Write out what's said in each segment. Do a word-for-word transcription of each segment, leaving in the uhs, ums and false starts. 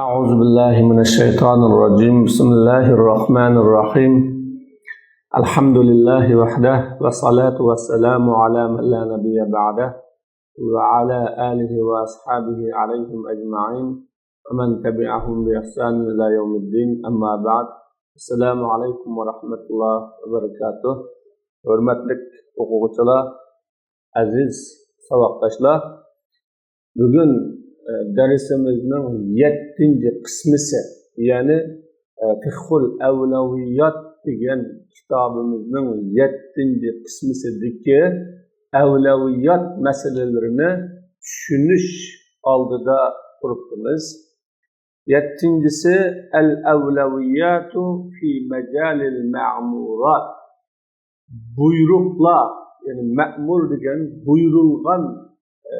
أعوذ بالله من الشيطان الرجيم. بسم الله الرحمن الرحيم. الحمد لله وحده والصلاة والسلام على من لا نبي بعده وعلى آله وأصحابه عليهم أجمعين ومن تبعهم بإحسان إلى يوم الدين. أما بعد. السلام عليكم ورحمة الله وبركاته. ھۆرمەتلىك ئوقۇغۇچىلار، ئەزىز ساۋاقداشلار، بۈگۈن، ئە، دەرسىمىزنىڭ يەتتىنچى قىسمىسى، يەنى، ئە، فىقھۇل ئەۋلەۋىيات دېگەن كىتابىمىزنىڭ يەتتىنچى قىسمىسىدىكى ئەۋلەۋىيات مەسىلىلىرىنى چۈشىنىش ئالدىدا تۇرۇپتىمىز. يەتتىنچىسى، ئەل ئەۋلەۋىياتۇ فى مەجالىل مەمۇرات. بۇيرۇقلار، يەنى مەمۇر دېگەن بۇيرۇلغان، ئە،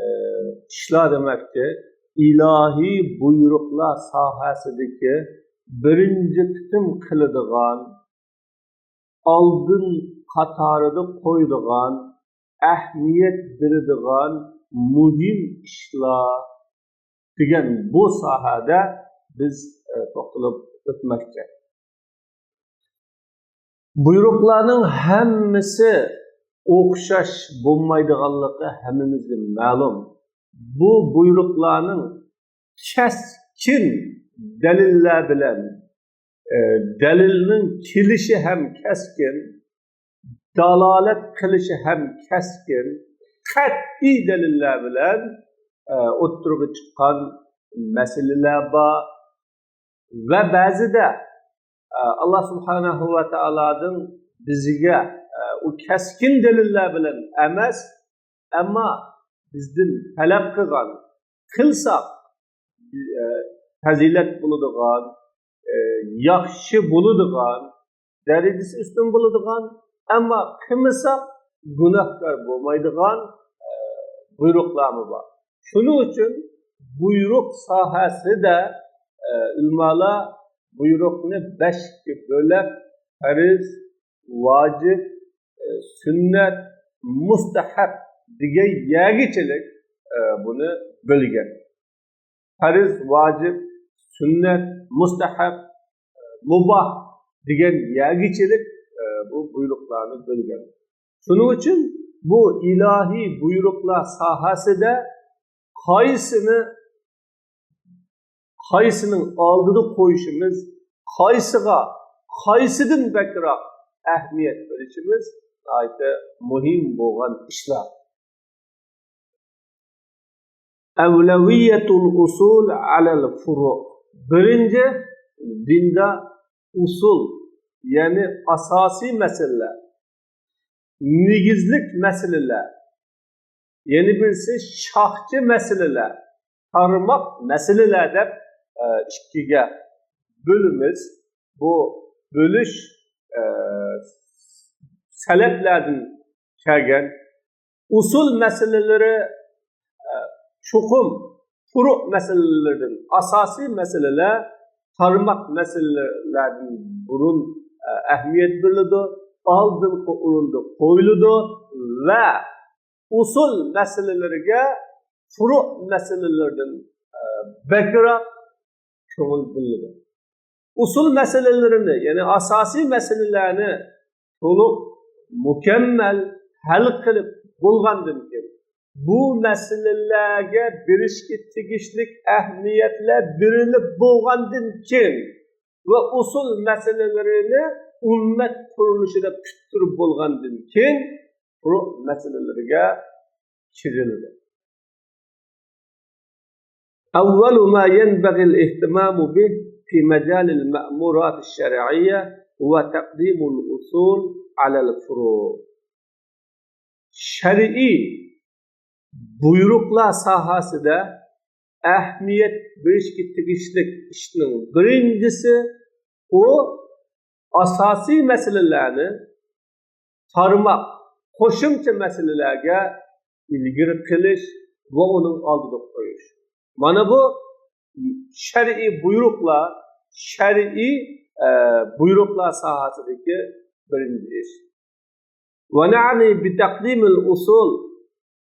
ئىشلار دېمەكچى. ئىلاھىي بۇيرۇقلار ساھەسىدىكى بىرىنچى قېتىم قىلىدىغان، ئالدىن قاتارىدا قويىدىغان، ئەھمىيەت بېرىدىغان مۇھىم ئىشلار دېگەن بۇ ساھەدە بىز، ئە، توختىلىپ ئۆتمەكچى. بۇيرۇقلارنىڭ ھەممىسى ئوخشاش بولمايدىغانلىقى ھەممىمىزگە مەلۇم. بۇ بۇيرۇقلارنىڭ كەسكىن دەلىللەر بىلەن، ئە، دەلىلنىڭ كېلىشى ھەم كەسكىن، دالالەت قىلىشى ھەم كەسكىن، قەتئىي دەلىللەر بىلەن، ئە، ئوتتۇرىغا چىققان مەسىلىلەر بار. ۋە بەزىدە، ئە، ئاللا سۇبھانەھۇ ۋە تائالادىن بىزگە، ئە، ئۇ كەسكىن دەلىللەر بىلەن ئەمەس، ئەمما بىزدىن تەلەپ قىلغان، قىلساق، ئە، پەزىلەت بولىدىغان، ئە، ياخشى بولىدىغان، دەرىجىسى ئۈستۈن بولىدىغان، ئەمما قىلمىساق گۇناھكار بولمايدىغان، ئە، بۇيرۇقلارمۇ بار. شۇنىڭ ئۈچۈن بۇيرۇق ساھەسىدە، ئە، ئۆلىمالار بۇيرۇقنى بەشكە بۆلۈپ، پەرز، ۋاجىپ، ئە، سۈننەت، مۇستەھەب دېگەن يەرگىچىلىك، ئە، بۇنى بۆلگەن. پەرز، ۋاجىپ، سۈننەت، مۇستەھەب، مۇباھ دېگەن يەرگىچىلىك، ئە، بۇ بۇيرۇقلارنى بۆلگەن. شۇنىڭ ئۈچۈن بۇ ئىلاھىي بۇيرۇقلار ساھەسىدە قايسىنى، قايسىنىڭ ئالدىدا قويۇشىمىز، قايسىغا، قايسىدىن بەكرەك ئەھمىيەت بېرىشىمىز ناھايىتى مۇھىم بولغان ئىشلار. ئەۋلەۋىيەتۇل ئۇسۇل ئەلەل فۇرۇ. بىرىنچى، دىندا ئۇسۇل، يەنى ئاساسىي مەسىلىلەر، نېگىزلىك مەسىلىلەر، يەنە بىرسى شاخچە مەسىلىلەر، تارماق مەسىلىلەر دەپ، ئە، ئىككىگە بۆلىمىز. بۇ بۆلۈش، ئە، سەلەپلەردىن كەلگەن. ئۇسۇل مەسىلىلىرى، ئە، چوقۇم فۇرۇ مەسىلىلىرىدىن، ئاساسىي مەسىلىلەر تارماق مەسىلىلەردىن بۇرۇن، ئە، ئەھمىيەت بېرىلىدۇ، ئالدىنقى ئورۇندا قويۇلىدۇ ۋە ئۇسۇل مەسىلىلىرىگە فۇرۇ مەسىلىلىرىدىن، ئە، بەكرەك كۆڭۈل بۆلىدۇ. ئۇسۇل مەسىلىلىرىنى، يەنى ئاساسىي مەسىلىلەرنى تولۇق، مۇكەممەل ھەل قىلىپ بولغاندىن كېيىن، بۇ مەسىلىلەرگە بېرىشكە تېگىشلىك ئەھمىيەتلەر بېرىلىپ بولغاندىن كېيىن ۋە ئۇسۇل مەسىلىلىرىنى ئۈممەت قۇرۇلۇشىدا پۈتتۈرۈپ بولغاندىن كېيىن، فۇرۇ مەسىلىلىرىگە كىرىلىدۇ. أول ما ينبغي الاهتمام به في مجال المأمورات الشرعية هو تقديم الأصول على الفروع. شەرئىي بۇيرۇقلار ساھەسىدە ئەھمىيەت بېرىشكە تېگىشلىك ئىشنىڭ بىرىنچىسى، ئۇ ئاساسىي مەسىلىلەرنى تارماق، قوشۇمچە مەسىلىلەرگە ئىلگىرى قىلىش ۋە ئۇنىڭ ئالدىدا قويۇش. مانا بۇ شەرئىي بۇيرۇقلار، شەرئىي، ئە، بۇيرۇقلار ساھەسىدىكى بىرىنچى ئىش. ونعني بتقديم الأصول،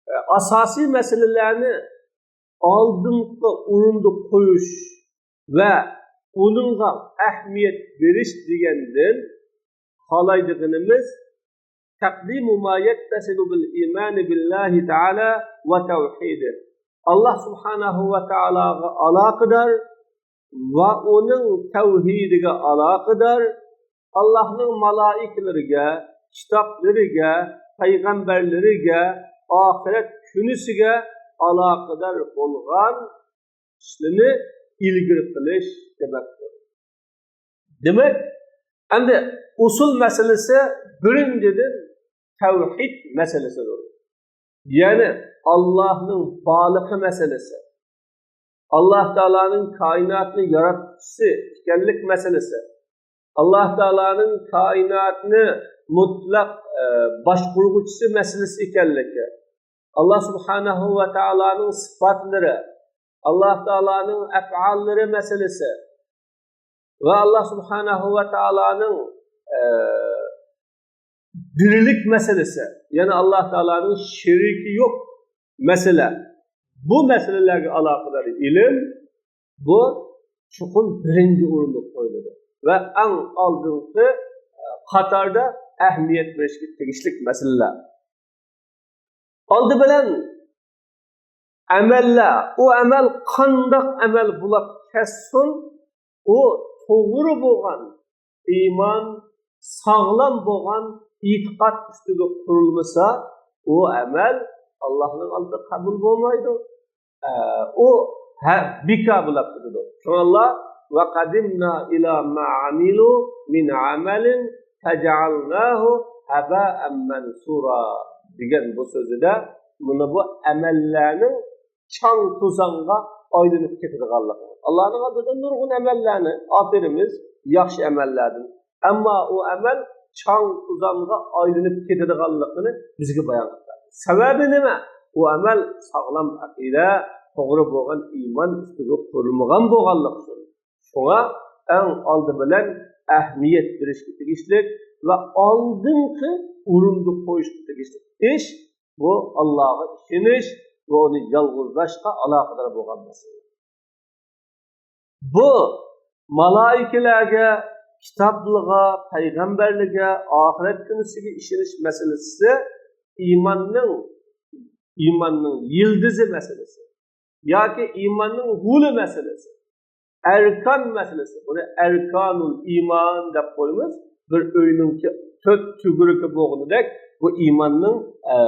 ئە، ئاساسىي مەسىلىلەرنى ئالدىنقى ئورۇندا قويۇش ۋە ئۇنىڭغا ئەھمىيەت بېرىش دېگەندىن خالايدىغىنىمىز تەقدىمۇ ما يەتتەسىلۇ بىل ئىمانى بىللاھى تەئالا ۋە تەۋھىدى. ئاللاھ سۇبھانەھۇ ۋە تائالاغا ئالاقىدار ۋە ئۇنىڭ تەۋھىدىگە ئالاقىدار، ئاللاھنىڭ مالائىكىلىرىگە، كىتابلىرىگە، پەيغەمبەرلىرىگە، ئاخىرەت كۈنىسىگە ئالاقىدار بولغان ئىشلىرىنى ئىلگىرى قىلىش دېمەكتۇر. دېمەك، ئەمدى ئۇسۇل مەسىلىسى بىرىنچىدىن تەۋھىد مەسىلىسىدۇر. يەنى ئاللاھنىڭ بارلىقى مەسىلىسى. ئاللاھ تائالانىڭ كائىناتنى ياراتقۇچىسى ئىكەنلىك مەسىلىسى. ئاللاھ تائالانىڭ كائىناتنى مۇتلەق، ئە، باشقۇرغۇچىسى مەسىلىسى ئىكەنلىكى. ئاللاھ سۇبھانەھۇ ۋە تائالانىڭ سىپاتلىرى، ئاللاھ تائالانىڭ ئەپئاللىرى مەسىلىسى ۋە ئاللاھ سۇبھانەھۇ ۋە تائالانىڭ، ئە، دىرىلىك مەسىلىسى، يەنى ئاللاھ تائالانىڭ شېرىكى يوق مەسىلە. بۇ مەسىلىلەرگە ئالاقىدار ئىلىم، بۇ چوقۇم بىرىنچى ئورۇندا قويۇلىدۇ ۋە ئەڭ ئالدىنقى، ئە، قاتاردا ئەھمىيەت بېرىشكە تېگىشلىك مەسىلىلەر. ئالدى بىلەن ئەمەللەر، ئۇ ئەمەل قانداق ئەمەل بولاپ كەتسۇن، ئۇ توغرا بولغان ئىمان، ساغلام بولغان ئېتىقاد ئۈستىگە قۇرۇلمىسا، ئۇ ئەمەل ئاللاھنىڭ ئالدىدا قەبۇل بولمايدۇ. ئە، ئۇ ھە، بىكار بولاپ كېتىدۇ. شۇڭا ئاللاھ، «ۋە قەدىمنا ئىلا ما ئامىلۇ مىن ئەمەلىن فەجەئەلناھۇ ھەبائەن مەنسۇرا» دېگەن بۇ سۆزىدە، مانا بۇ ئەمەللەرنىڭ چاڭ-توزانغا ئايلىنىپ كېتىدىغانلىقى. ئاللاھنىڭ ئالدىدا نۇرغۇن ئەمەللەرنى ئاپىرىمىز، ياخشى ئەمەللەردىن. ئەمما ئۇ ئەمەل چاڭ-توزانغا ئايلىنىپ كېتىدىغانلىقىنى بىزگە بايان قىلدى. سەۋەبى نېمە؟ ئۇ ئەمەل ساغلام ئەقىدە، توغرا بولغان ئىمان ئۈستىگە قۇرۇلمىغان بولغانلىقى ئۈچۈن. شۇڭا ئەڭ ئالدى بىلەن ئەھمىيەت بېرىشكە تېگىشلىك ۋە ئالدىنقى ئورۇندا قويۇشقا تېگىشلىك ئىش، بۇ ئاللاھقا ئىشىنىش ۋە ئۇنى يالغۇزلاشقا ئالاقىدار بولغان مەسىلە. بۇ مالائىكىلەرگە، كىتابلىرىغا، پەيغەمبەرلىرىگە، ئاخىرەت كۈنىسىگە ئىشىنىش مەسىلىسى ئىماننىڭ، ئىماننىڭ يىلدىزى مەسىلىسى ياكى ئىماننىڭ غولى مەسىلىسى، ئەركان مەسىلىسى. بۇنى ئەركانۇل ئىمان دەپ قويىمىز. بىر ئۆينىڭكى تۆت تۈگرۈكى بولغىنىدەك، بۇ ئىماننىڭ، ئە،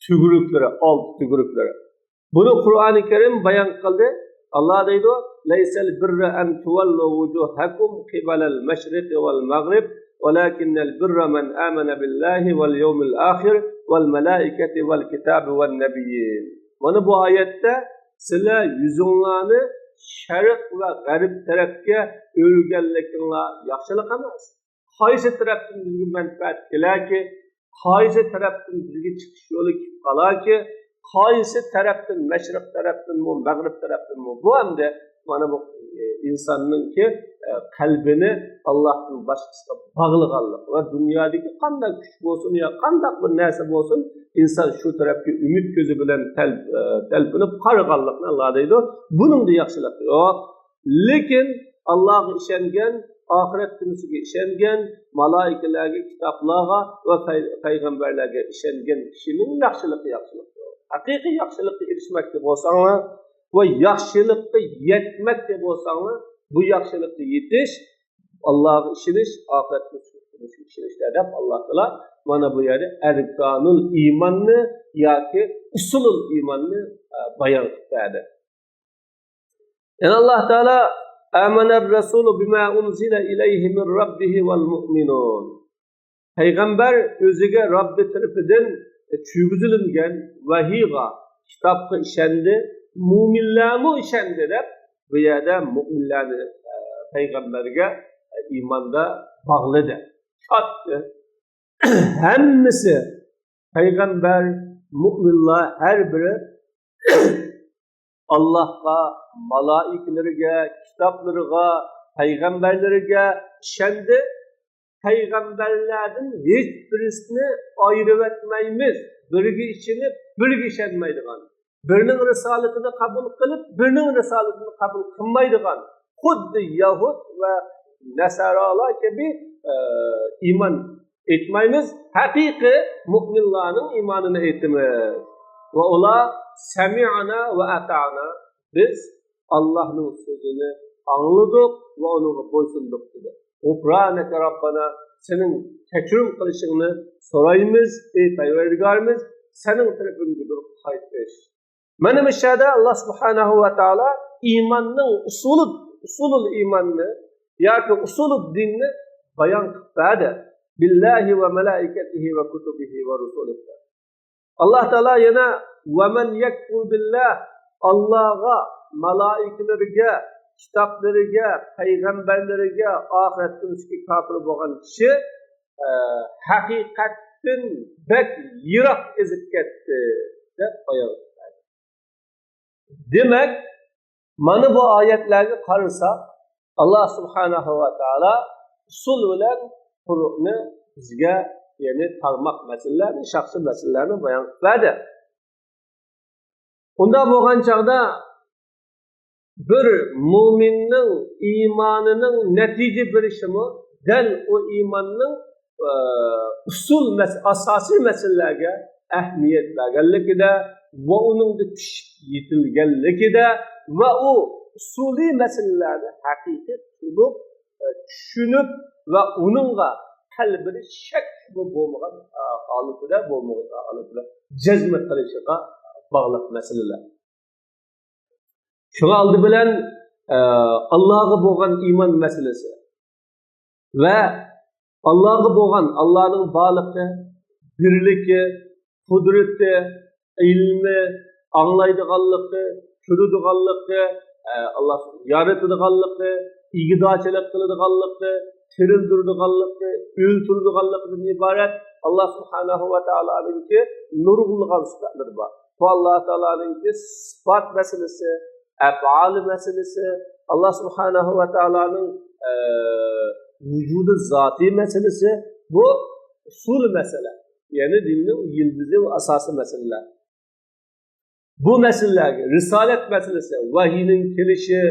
تۈگرۈكلىرى، ئالتە تۈگرۈكلىرى. بۇنى قۇرئانى كەرىم بايان قىلدى. ئاللاھ دەيدۇ، ليس البر أن تولوا وجوهكم قبل المشرق والمغرب ولكن البر من آمن بالله واليوم الآخر والملائكة والكتاب والنبيين. مانا بۇ ئايەتتە سىلەر يۈزۈڭلارنى شەرق ۋە غەرب تەرەپكە ئۆرۈگەنلىكىڭلار ياخشىلىق ئەمەس. قايسى تەرەپتىن بىزگە مەنپەئەت كېلەركى، قايسى تەرەپتىن بىزگە چىقىش يولى كېلىپ قالاركى، قايسى تەرەپتىن، مەشرىق تەرەپتىنمۇ، مەغرىب تەرەپتىنمۇ، بۇ ئەمدى مانا بۇ، ئى، ئىنساننىڭكى، ئى، قەلبىنى ئاللاھتىن باشقىسىغا باغلىغانلىق ۋە دۇنيادىكى قانداق كۈچ بولسۇن يا قانداق بىر نەرسە بولسۇن، ئىنسان شۇ تەرەپكە ئۈمىد كۆزى بىلەن تەل-، ئى، تەلپۈنۈپ قارىغانلىقنى ئاللاھ دەيدۇ. بۇنىڭدا ياخشىلىق يوق. لېكىن ئاللاھقا ئىشەنگەن، ئاخىرەت كۈنىسىگە ئىشەنگەن، مالائىكىلەرگە، كىتابلارغا ۋە پەي-، پەيغەمبەرلەرگە ئىشەنگەن كىشىنىڭ ياخشىلىقى ياخشىلىقتۇر. ھەقىقىي ياخشىلىققا ئېرىشمەكچى بولساڭلار ۋە ياخشىلىققا يەتمەكچى بولساڭلار، بۇ ياخشىلىققا يېتىش، ئاللاھقا ئىشىنىش، ئاخىرەت كۈنىگە ئىشىنىشلەر دەپ ئاللاھ تائالا مانا بۇ يەردە ئەركانۇل ئىماننى ياكى ئۇسۇلۇل ئىماننى، ئە، بايان قىلىپ بەردى. يەنە ئاللاھ تائالا، آمن الرسول بما أنزل إليه من ربه والمؤمنون. پەيغەمبەر ئۆزىگە رەببى تەرىپىدىن چۈشۈرگۈزۈلۈنگەن ۋەھىيغا، كىتابقا ئىشەندى، مۇئمىنلارمۇ ئىشەندى دەپ، بۇ يەردە مۇئمىنلارنى، ئە، پەيغەمبەرگە، ئە، ئىماندا باغلىدى. چاتتى. ھەممىسى پەيغەمبەر، مۇئمىنلار ھەر بىرى ئاللاھقا، مالائىكىلىرىگە، كىتابلىرىغا، پەيغەمبەرلىرىگە ئىشەندى. پەيغەمبەرلەردىن ھېچ بىرسىنى ئايرىۋەتمەيمىز. بىرىگە ئىشىنىپ، بىرىگە ئىشەنمەيدىغان. بىرىنىڭ رىسالىتىنى قەبۇل قىلىپ، بىرىنىڭ رىسالىتىنى قەبۇل قىلمايدىغان. خۇددى يەھۇد ۋە نەسارالار كەبى، ئە، ئىمان ئېيتمايمىز. ھەقىقىي مۇئمىنلارنىڭ ئىمانىنى ئېيتىمىز. ۋە ئۇلار سەمىئنا ۋە ئەتانا، بىز ئاللاھنىڭ سۆزىنى ئاڭلىدۇق ۋە ئۇنىڭغا بويسۇندۇق دېدى. غۇپرانەكە رەببانا، سېنىڭ كەچۈرۈم قىلىشىڭنى سورايمىز، ئەي پەرۋەردىگارىمىز، سېنىڭ تەرىپىڭدىدۇر قايتىش. مانا مۇشۇ يەردە ئاللا سۇبھانەھۇ ۋە تائالا ئىماننىڭ ئۇسۇلى، ئۇسۇلۇل ئىماننى ياكى ئۇسۇلۇد دىننى بايان قىلىپ بەردى. بىللاھى ۋە مەلائىكەتىھى ۋە كۇتۇبىھى ۋە رۇسۇلىھ. ئاللا تائالا يەنە ۋە مەن يەكفۇر بىللاھ، ئاللاغا، مالائىكىلىرىگە، كىتابلىرىگە، پەيغەمبەرلىرىگە، ئاخىرەت كۈنىگە كاپىر بولغان كىشى، ئە، ھەقىقەتتىن بەك يىراق ئېزىپ كەتتى، دەپ بايان قىلدى. دېمەك، مانا بۇ ئايەتلەرگە قارىساق، ئاللا سۇبھانەھۇ ۋە تائالا ئۇسۇل بىلەن پۇرۇقنى بىزگە، يەنى تارماق مەسىلىلەرنى، شەخسىي مەسىلىلەرنى بايان قىلىپ بەردى. ئۇنداق بولغان چاغدا بىر مۆمىننىڭ ئىمانىنىڭ نەتىجە بېرىشىمۇ دەل ئۇ ئىماننىڭ، ئە، ئۇسۇل مەس-، ئاساسىي مەسىلىلەرگە ئەھمىيەت بەرگەنلىكىدە ۋە ئۇنىڭدا پىشىپ يېتىلگەنلىكىدە ۋە ئۇ ئۇسۇلىي مەسىلىلەرنى ھەقىقىي تونۇپ، ئە، چۈشىنىپ ۋە ئۇنىڭغا قەلبىدە شەك شۈبھە بولمىغان، ئە، ھالىتىدە، بولمىغان ھالىتىدە جەزم قىلىشىغا باغلىق مەسىلىلەر. شۇڭا ئالدى بىلەن، ئە، ئاللاغا بولغان ئىمان مەسىلىسى ۋە ئاللاغا بولغان، ئاللانىڭ بارلىقى، بىرلىكى، قۇدرىتى، ئىلمى، ئاڭلايدىغانلىقى، كۆرىدىغانلىقى، ئە، ئاللا يارىتىدىغانلىقى، ئىگىدارچىلىق قىلىدىغانلىقى، تىرىلدۈرىدىغانلىقى، ئۆلتۈرىدىغانلىقىدىن ئىبارەت ئاللا سۇبھانەھۇ ۋە تائالانىڭكى نۇرغۇنلىغان سۈپەتلىرى بار. بۇ ئاللا تائالانىڭكى سىپات مەسىلىسى، ئەپئالى مەسىلىسى، ئاللا سۇبھانەھۇ ۋە تائالانىڭ، ئە، ۋۇجۇدى زاتىي مەسىلىسى، بۇ ئۇسۇل مەسىلە. يەنى دىننىڭ يىلدىزى ۋە ئاساسىي مەسىلىلەر. بۇ مەسىلىلەرگە رىسالەت مەسىلىسى، ۋەھىينىڭ كېلىشى،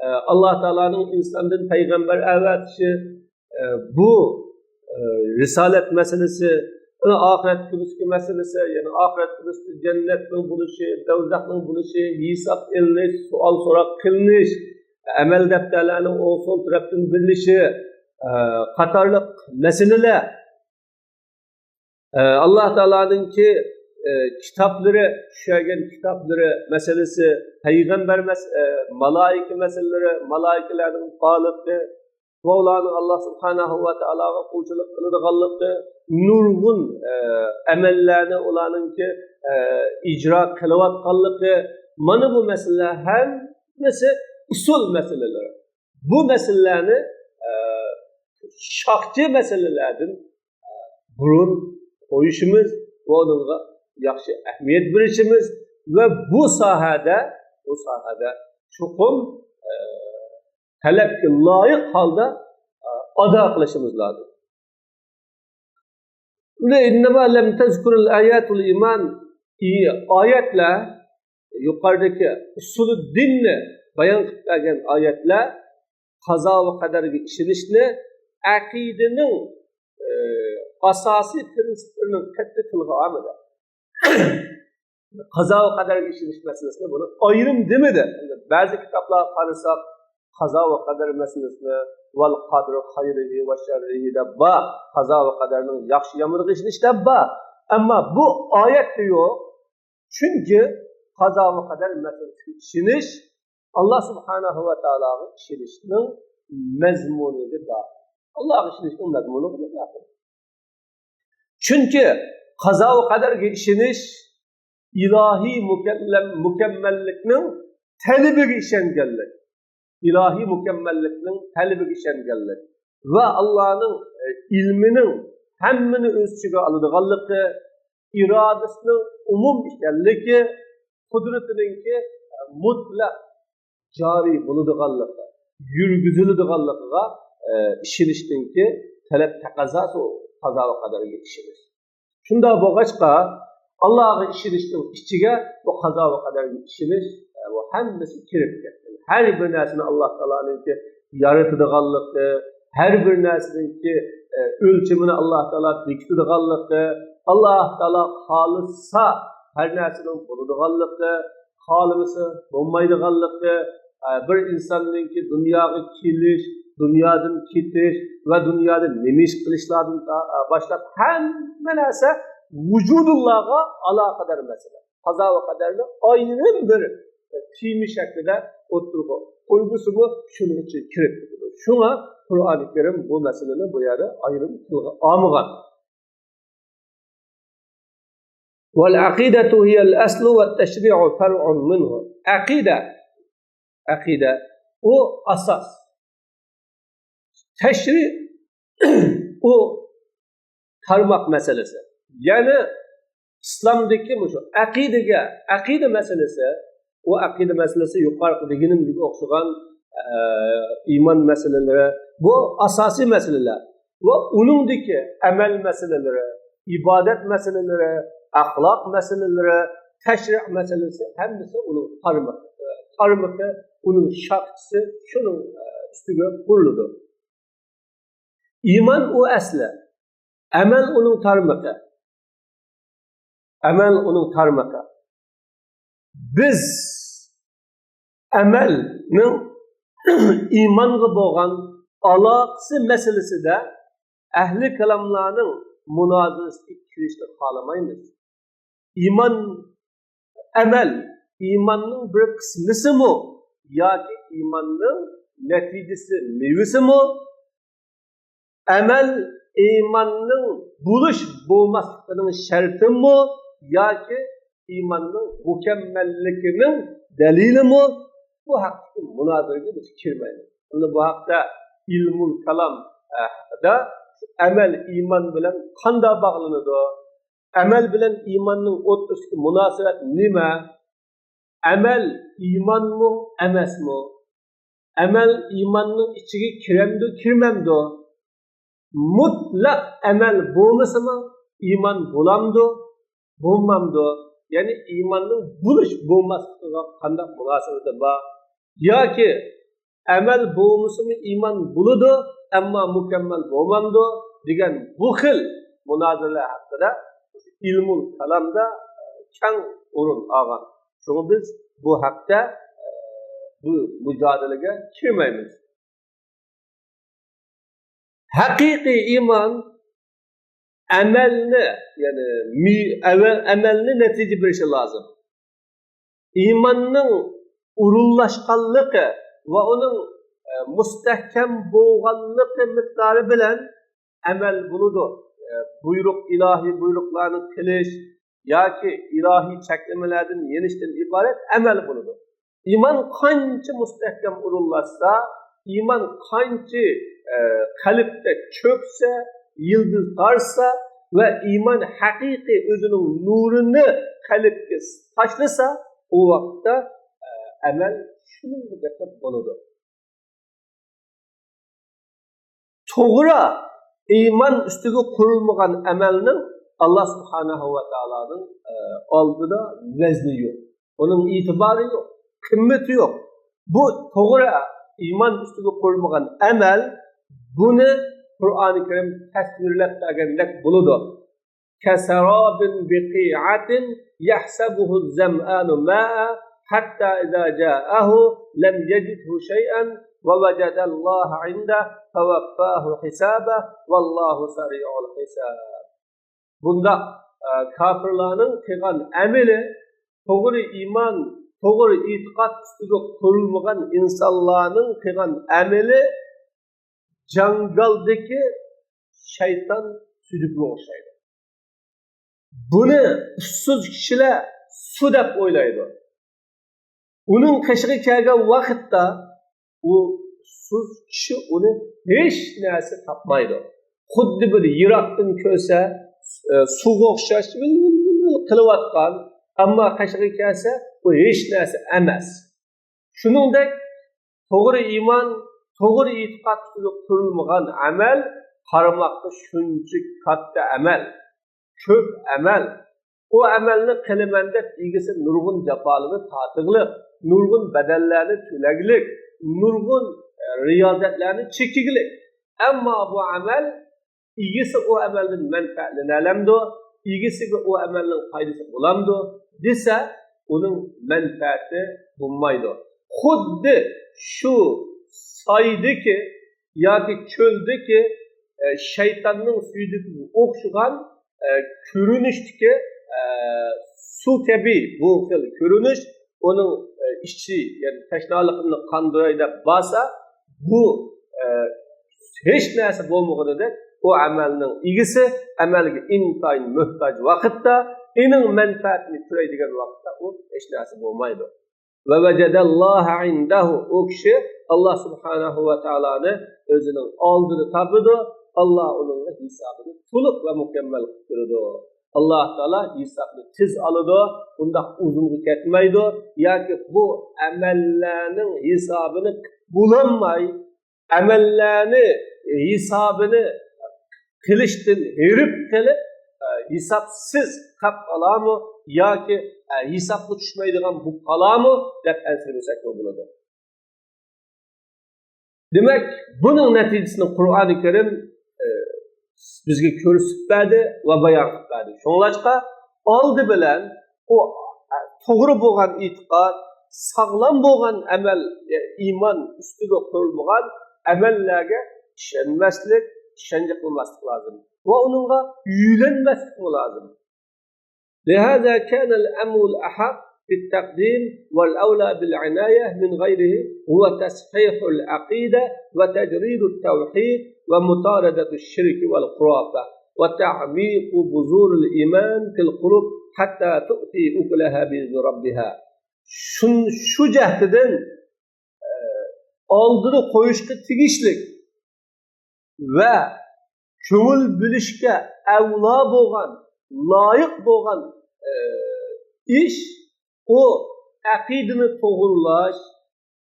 ئە، ئاللا تائالانىڭ ئىنساندىن پەيغەمبەر ئەۋەتىشى، ئە، بۇ، ئە، رىسالەت مەسىلىسى، يەنە ئاخىرەت كۈنىسىدىكى مەسىلىسى، يەنى ئاخىرەت كۈنىسىدە جەننەتنىڭ بولۇشى، دوزاخنىڭ بولۇشى، ھېساب ئېلىنىش، سوئال سوراق قىلىنىش، ئەمەل دەپتەرلەرنىڭ ئوڭ سول تەرەپتىن بېرىلىشى، ئە، قاتارلىق مەسىلىلەر. ئە، ئاللا تائالانىڭكى، ئە، كىتابلىرى، چۈشۈرگەن كىتابلىرى مەسىلىسى، پەيغەمبەر مەس-، ئە، مالائىكە مەسىلىلىرى، مالائىكىلەرنىڭ خالىقى ۋە ئۇلارنىڭ ئاللا سۇبھانەھۇ ۋە تائالاغا قۇلچىلىق قىلىدىغانلىقى، نۇرغۇن، ئە، ئەمەللەرنى ئۇلارنىڭكى، ئە، ئىجرا قىلىۋاتقانلىقى، مانا بۇ مەسىلىلەر ھەممىسى ئۇسۇل مەسىلىلىرى. بۇ مەسىلىلەرنى، ئە، شاخچى مەسىلىلەردىن، ئە، بۇرۇن قويۇشىمىز، بۇنىڭغا ياخشى ئەھمىيەت بېرىشىمىز ۋە بۇ ساھەدە، بۇ ساھەدە چوقۇم، ئە، تەلەپكە لايىق ھالدا، ئە، ئادا قىلىشىمىز لازىم. ئىننەما لەم تەزكۇرىل ئاياتۇل ئىمان، ئايەتلەر، يۇقىرىدىكى ئۇسۇلى دىننى بايان قىلىپ بەرگەن ئايەتلەر قازا ۋە قەدەرگە ئىشىنىشنى ئەقىدىنىڭ، ئى، ئاساسىي پىرىنسىپلىرىنىڭ قەتئىي تىلغا ئالمىدى. قازا ۋە قەدەرگە ئىشىنىش مەسىلىسىنى بۇنى ئايرىم دېمىدى. بەزى كىتابلارغا قارىساق، قازا ۋە قەدەر مەسىلىسىنى ۋەل قەدرۇ خەيرىھى ۋە شەررىھى دەپ بار. قازا ۋە قەدەرنىڭ ياخشى يامىنىغا ئىشىنىش دەپ بار. ئەمما بۇ ئايەتتە يوق. چۈنكى قازا ۋە قەدەر مەسىلىسىگە ئىشىنىش ئاللا سۇبھانەھۇ ۋە تائالاغا ئىشىنىشنىڭ مەزمۇنىدا بار. ئاللاغا ئىشىنىشنىڭ مەزمۇنىدا بار. چۈنكى قازا ۋە قەدەرگە ئىشىنىش ئىلاھىي مۇكەللەم-، مۇكەممەللىكنىڭ تەلىپىگە ئىشەنگەنلىك، ئىلاھىي مۇكەممەللىكنىڭ تەلىپىگە ئىشەنگەنلىك ۋە ئاللانىڭ، ئە، ئىلمىنىڭ ھەممىنى ئۆز ئىچىگە ئالىدىغانلىقى، ئىرادىسىنىڭ ئومۇم ئىكەنلىكى، قۇدرىتىنىڭكى، ئە، مۇتلەق جارى بولىدىغانلىقى، يۈرگۈزۈلىدىغانلىقىغا، ئە، ئىشىنىشنىڭكى تەلەپ تەقەززاسى ئۇ قازا ۋە قەدەرگە ئىشىنىش. شۇنداق بولغاچقا، ئاللاغا ئىشىنىشنىڭ ئىچىگە بۇ قازا ۋە قەدەرگە ئىشىنىش، ئە، بۇ ھەممىسى كىرىپ كەتكەن. ھەر بىر نەرسىنى ئاللا تائالانىڭكى يارىتىدىغانلىقى، ھەر بىر نەرسىنىڭكى، ئە، ئۆلچىمىنى ئاللا تائالا بېكىتىدىغانلىقى، ئاللا تائالا خالىسا ھەر نەرسىنىڭ بولىدىغانلىقى، خالىمىسا بولمايدىغانلىقى، ئە، بىر ئىنساننىڭكى دۇنياغا كېلىش، دۇنيادىن كېتىش ۋە دۇنيادا نېمە ئىش قىلىشلاردىن تا-، ئە، باشلاپ ھەممە نەرسە ۋۇجۇدۇللاغا ئالاقىدار مەسىلە. قازا ۋە قەدەرنى ئايرىم بىر تېما شەكلىدە ئوتتۇرىغا قويغۇسىمۇ شۇنىڭ ئىچىگە كىرىپ كېتىدۇ. شۇڭا قۇرئانى كەرىم بۇ مەسىلىنى بۇ يەردە ئايرىم تىلغا ئالمىغان. والعقيدة هي الأصل والتشريع فرع منه. ئەقىدە، ئەقىدە، ئۇ ئاساس. تەشرىئ، ئۇ تارماق مەسىلىسى. يەنى ئىسلامدىكى مۇشۇ ئەقىدىگە، ئەقىدە مەسىلىسى، ئۇ ئەقىدە مەسىلىسى يۇقىرىقى دېگىنىمگە ئوخشىغان، ئە، ئىمان مەسىلىلىرى، بۇ ئاساسىي مەسىلىلەر. ۋە ئۇنىڭدىكى ئەمەل مەسىلىلىرى، ئىبادەت مەسىلىلىرى، ئەخلاق مەسىلىلىرى، تەشرىئ مەسىلىسى ھەممىسى ئۇنىڭ تارمىقى، تارمىقى، ئۇنىڭ شاخسىسى شۇنىڭ، ئە، ئۈستىگە قۇرۇلىدۇ. ئىمان ئۇ ئەسلى، ئەمەل ئۇنىڭ تارمىقى. ئەمەل ئۇنىڭ تارمىقى. بىز ئەمەلنىڭ ئىمانغا بولغان ئالاقىسى مەسىلىسىدە ئەھلى كالاملارنىڭ مۇنازىرىسىگە كىرىشنى خالىمايمىز. ئىمان، ئەمەل ئىماننىڭ بىر قىسمىسىمۇ ياكى ئىماننىڭ نەتىجىسى، مېۋىسىمۇ؟ ئەمەل ئىماننىڭ بولۇش بولماسلىقىنىڭ شەرتىمۇ ياكى ئىماننىڭ مۇكەممەللىكىنىڭ دەلىلىمۇ؟ بۇ ھەقتىكى مۇنازىرىگە بىز كىرمەيمىز. ئەمدى بۇ ھەقتە ئىلمۇل كالام، ئە، دا ئەمەل ئىمان بىلەن قانداق باغلىنىدۇ؟ ئەمەل بىلەن ئىماننىڭ ئوتتۇرىسىدىكى مۇناسىۋەت نېمە؟ ئەمەل ئىمانمۇ، ئەمەسمۇ؟ ئەمەل ئىماننىڭ ئىچىگە كىرەمدۇ، كىرمەمدۇ؟ مۇتلەق ئەمەل بولمىسىمۇ ئىمان بولامدۇ، بولمامدۇ؟ يەنى ئىماننىڭ بولۇش بولماسلىقىغا قانداق مۇناسىۋىتى بار؟ ياكى ئەمەل بولمىسىمۇ ئىمان بولىدۇ، ئەمما مۇكەممەل بولمامدۇ دېگەن بۇ خىل مۇنازىرىلەر ھەققىدە ئىلمۇل كالامدا كەڭ ئورۇن ئالغان. شۇڭا بىز بۇ ھەقتە، بۇ مۇجادىلىگە كىرمەيمىز. ھەقىقىي ئىمان ئەمەلنى، يەنى مى-، ئەۋە-، ئەمەلنى نەتىجە بېرىشى لازىم. ئىماننىڭ ئورۇنلاشقانلىقى ۋە ئۇنىڭ، ئە، مۇستەھكەم بولغانلىقى مىقدارى بىلەن ئەمەل بولىدۇ. ئە، بۇيرۇق، ئىلاھىي بۇيرۇقلارنى قىلىش ياكى ئىلاھىي چەكلىمىلەردىن يېنىشتىن ئىبارەت ئەمەل بولىدۇ. ئىمان قانچە مۇستەھكەم ئورۇنلاشسا، ئىمان قانچە، ئە، قەلبتە چۆكسە، يىلتىز تارتسا ۋە ئىمان ھەقىقىي ئۆزىنىڭ نۇرىنى قەلبكە تاشلىسا، ئۇ ۋاقىتتا، ئە، ئەمەل شۇنىڭغا بېقىپ بولىدۇ. توغرا ئىمان ئۈستىگە قۇرۇلمىغان ئەمەلنىڭ ئاللا سۇبھانەھۇ ۋە تائالانىڭ، ئە، ئالدىدا ۋەزنى يوق. ئۇنىڭ ئېتىبارى يوق، قىممىتى يوق. بۇ توغرا ئىمان ئۈستىگە قۇرۇلمىغان ئەمەل، بۇنى قۇرئانى كەرىم تەسۋىرلەپ بەرگەندەك بولىدۇ. كسراب بقيعة يحسبه الظمآن ماء حتى إذا جاءه لم يجده شيئا ووجد الله عنده فوفاه حسابه والله سريع الحساب. بۇنداق، ئە، كاپىرلارنىڭ قىلغان ئەمىلى، توغرا ئىمان، توغرا ئېتىقاد ئۈستىگە قۇرۇلمىغان ئىنسانلارنىڭ قىلغان ئەمىلى جاڭگالدىكى شەيتان سۈزۈكىگە ئوخشايدۇ. بۇنى ئۇسسۇز كىشىلەر سۇ دەپ ئويلايدۇ. ئۇنىڭ قېشىغا كەلگەن ۋاقىتتا ئۇ ئۇسسۇز كىشى ئۇنى ھېچ نەرسە تاپمايدۇ. خۇددى بىر يىراقتىن كۆرسە، ئە، سۇغا ئوخشاش ۋىل-ۋىل-ۋىل قىلىۋاتقان، ئەمما قېشىغا كەلسە، بۇ ھېچ نەرسە ئەمەس. شۇنىڭدەك توغرا ئىمان، توغرا ئېتىقاد ئۈستىدە قۇرۇلمىغان ئەمەل قارىماققا شۇنچە كاتتا ئەمەل، كۆپ ئەمەل. ئۇ ئەمەلنى قىلىمەن دەپ ئىگىسى نۇرغۇن جاپالىرىنى تارتىغلىق. نۇرغۇن بەدەللەرنى تۆلەگلىك، نۇرغۇن، ئە، رىيازەتلەرنى چېكىگلىك. ئەمما بۇ ئەمەل ئىگىسى ئۇ ئەمەلدىن مەنپەئەتلىنەلەمدۇ؟ ئىگىسىگە ئۇ ئەمەلنىڭ پايدىسى بولامدۇ دېسە، ئۇنىڭ مەنپەئەتى بولمايدۇ. خۇددى شۇ سايدىكى ياكى چۆلدىكى، ئە، شەيتاننىڭ سۈيدۈكىگە ئوخشىغان، ئە، كۆرۈنۈشتىكى، ئە، سۇ كەبى بۇ خىل كۆرۈنۈش، ئۇنىڭ، ئە، ئىچى، يەنى تەشنالىقىمنى قاندۇراي دەپ بارسا، بۇ، ئە، ھېچ نەرسە بولمىغىنىدەك، ئۇ ئەمەلنىڭ ئىگىسى ئەمەلگە ئىنتايىن موھتاج ۋاقىتتا، ئېنىڭ مەنپەئەتىنى كۆرەي دېگەن ۋاقىتتا ئۇ ھېچ نەرسە بولمايدۇ. ۋە ۋەجەدەللاھە ئىندەھۇ، ئۇ كىشى ئاللا سۇبھانەھۇ ۋە تائالانى ئۆزىنىڭ ئالدىدا تاپىدۇ، ئاللا ئۇنىڭ ھېسابىنى تولۇق ۋە مۇكەممەل قىلىپ بېرىدۇ. ئاللا تائالا ھېسابنى تېز ئالىدۇ، ئۇنداق ئۇزۇنغا كەتمەيدۇ، ياكى بۇ ئەمەللەرنىڭ ھېسابىنى قىلىپ بولالماي، ئەمەللەرنى ھېسابىنى قىلىشتىن ھېرىپ قېلىپ، ئە، ھېسابسىز قاپ قالامۇ ياكى، ئە، ھېسابقا چۈشمەيدىغان بولۇپ قالامۇ دەپ ئەنسىرىمىسەكمۇ بولىدۇ. دېمەك، بۇنىڭ نەتىجىسىنى قۇرئانى كەرىم، ئە، بىزگە كۆرسىتىپ بەردى ۋە بايان قىلىپ بەردى. شۇڭلاشقا ئالدى بىلەن ئۇ، ئە، توغرا بولغان ئېتىقاد، ساغلام بولغان ئەمەل، ئە، ئىمان ئۈستىگە قۇرۇلمىغان ئەمەللەرگە ئىشەنمەسلىك، ئىشەنچ قىلماسلىق لازىم. ۋە ئۇنىڭغا يۆلەنمەسلىكمۇ لازىم. لهذا كان الأمر الأحق بالتقديم والأولى بالعناية من غيره هو تصحيح العقيدة وتجريد التوحيد ومطاردة الشرك والخرافة وتعميق بذور الإيمان في القلوب حتى تؤتي أكلها بإذن ربها. شۇن-، شۇ جەھەتتىن، ئە، ئالدىدا قويۇشقا تېگىشلىك ۋە كۆڭۈل بۆلۈشكە ئەۋلا بولغان، لايىق بولغان، ئى، ئىش، ئۇ ئەقىدىنى توغرىلاش،